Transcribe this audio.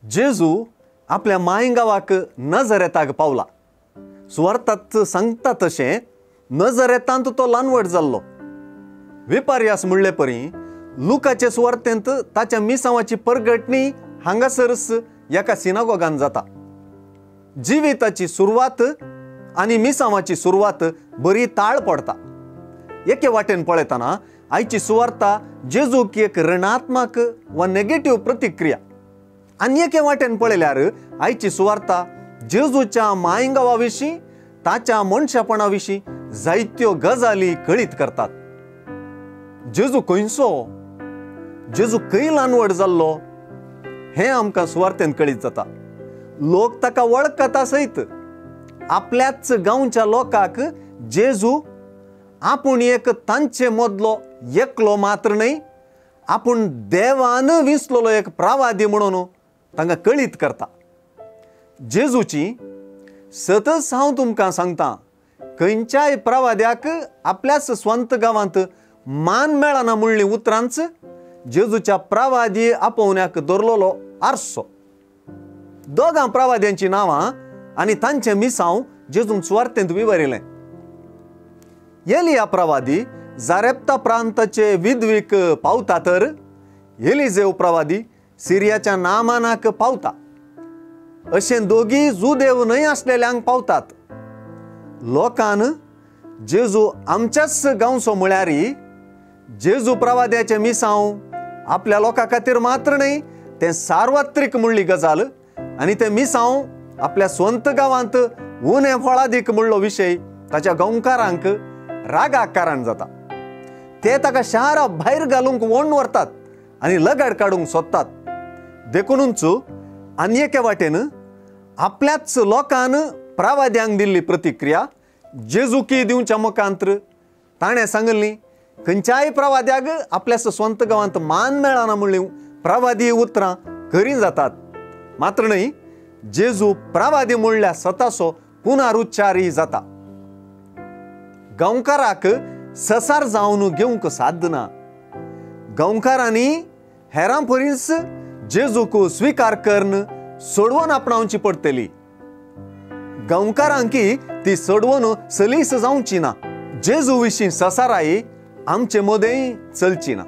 जेजू आपल्या मायगांवाक नजरेताक पावला। सुवार्थात सांगता तशें नजरेतांत तो ल्हानवड जाल्लो। विपर्यास म्हणले परी लुकाचे सुवार्थेंत ताच्या मिसांवाची परगटणी हांगासरच एका सिनागोगान जाता। जिविताची सुरवात आनी मिसांवाची सुरवात बरी ताळ पडता। एके वाटेन पळयतना आयची सुवार्ता जेजूक एक ऋणात्मक वा नेगेटिव्ह प्रतिक्रिया आनी एके वाटेन पळयल्यार आयची सुवार्ता जेजूच्या मायगांवा विशीं ताच्या मनशापणा विशीं जायत्यो गजाली कळीत करतात। जेजू खंयचो, जेजू खंय ल्हानवड जाल्लो हें आमकां सुवार्तेन कळीत जाता। लोक ताका वळखता सयत आपल्याच गांवच्या लोकांक जेजू आपूण एक तांचे मदलो एकलो मात्र न्हय, आपूण देवान विसलोलो एक प्रवादी म्हणून तांकां कळीत करता। जेजूची सतच हांव तुमकां सांगता, खंयच्याय प्रवाद्याक आपल्याच स्वंत गांवांत मान मेळना म्हणली उतरांच जेजूच्या प्रवादी आपोवण्याक दवरलेलो आरसो। दोगां प्रवाद्यांची नांवां आनी तांचें मिसांव जेजून सुवार्तेंत विवरिलें। एलिया प्रवादी जारेप्ता प्रांताचे विधवीक पावता तर एलिजेव प्रवादी सिरियाच्या नामानाक पावता। अशें दोगी जुदेव न्हय आसलेल्यांक पावतात। लोकान जेजू आमच्याच गांवचो म्हळ्यार जेजू प्रवाद्याचें मिसांव आपल्या लोकां खातीर मात्र न्हय, तें सार्वत्रीक म्हणली गजाल आनी तें मिसांव आपल्या स्वंत गांवांत उणें फळादीक म्हणलो विशय ताच्या गांवकारांक रागाक कारण जाता। ते ताका शारा भायर घालूंक वोण व्हरतात आनी लगाड काडूंक सोदतात। देखूनच आनी एके वाटेन आपल्याच लोकान प्रवाद्यांक दिल्ली प्रतिक्रिया जेजुकी दिवच्या मुखांत्र ताणें सांगली खंयच्याय प्रवाद्याक आपल्या स्वंत गांवांत मान मेळना म्हणली प्रवादी उतरां खरीं जातात। मात्र न्हय, जेजू प्रवादी म्हणल्या स्वताचो पुनरुच्चारय जाता। गांवकाराक ससार जावन घेवंक साध्य ना। गांवकारांनी हेरां परीच जेजूक स्विकार करून सोडवून आपणावची पडटली। गांवकारांकी ती सोडवून सलीस जावची ना। जेजू विशीं ससाराय आमचे मदें चलची ना।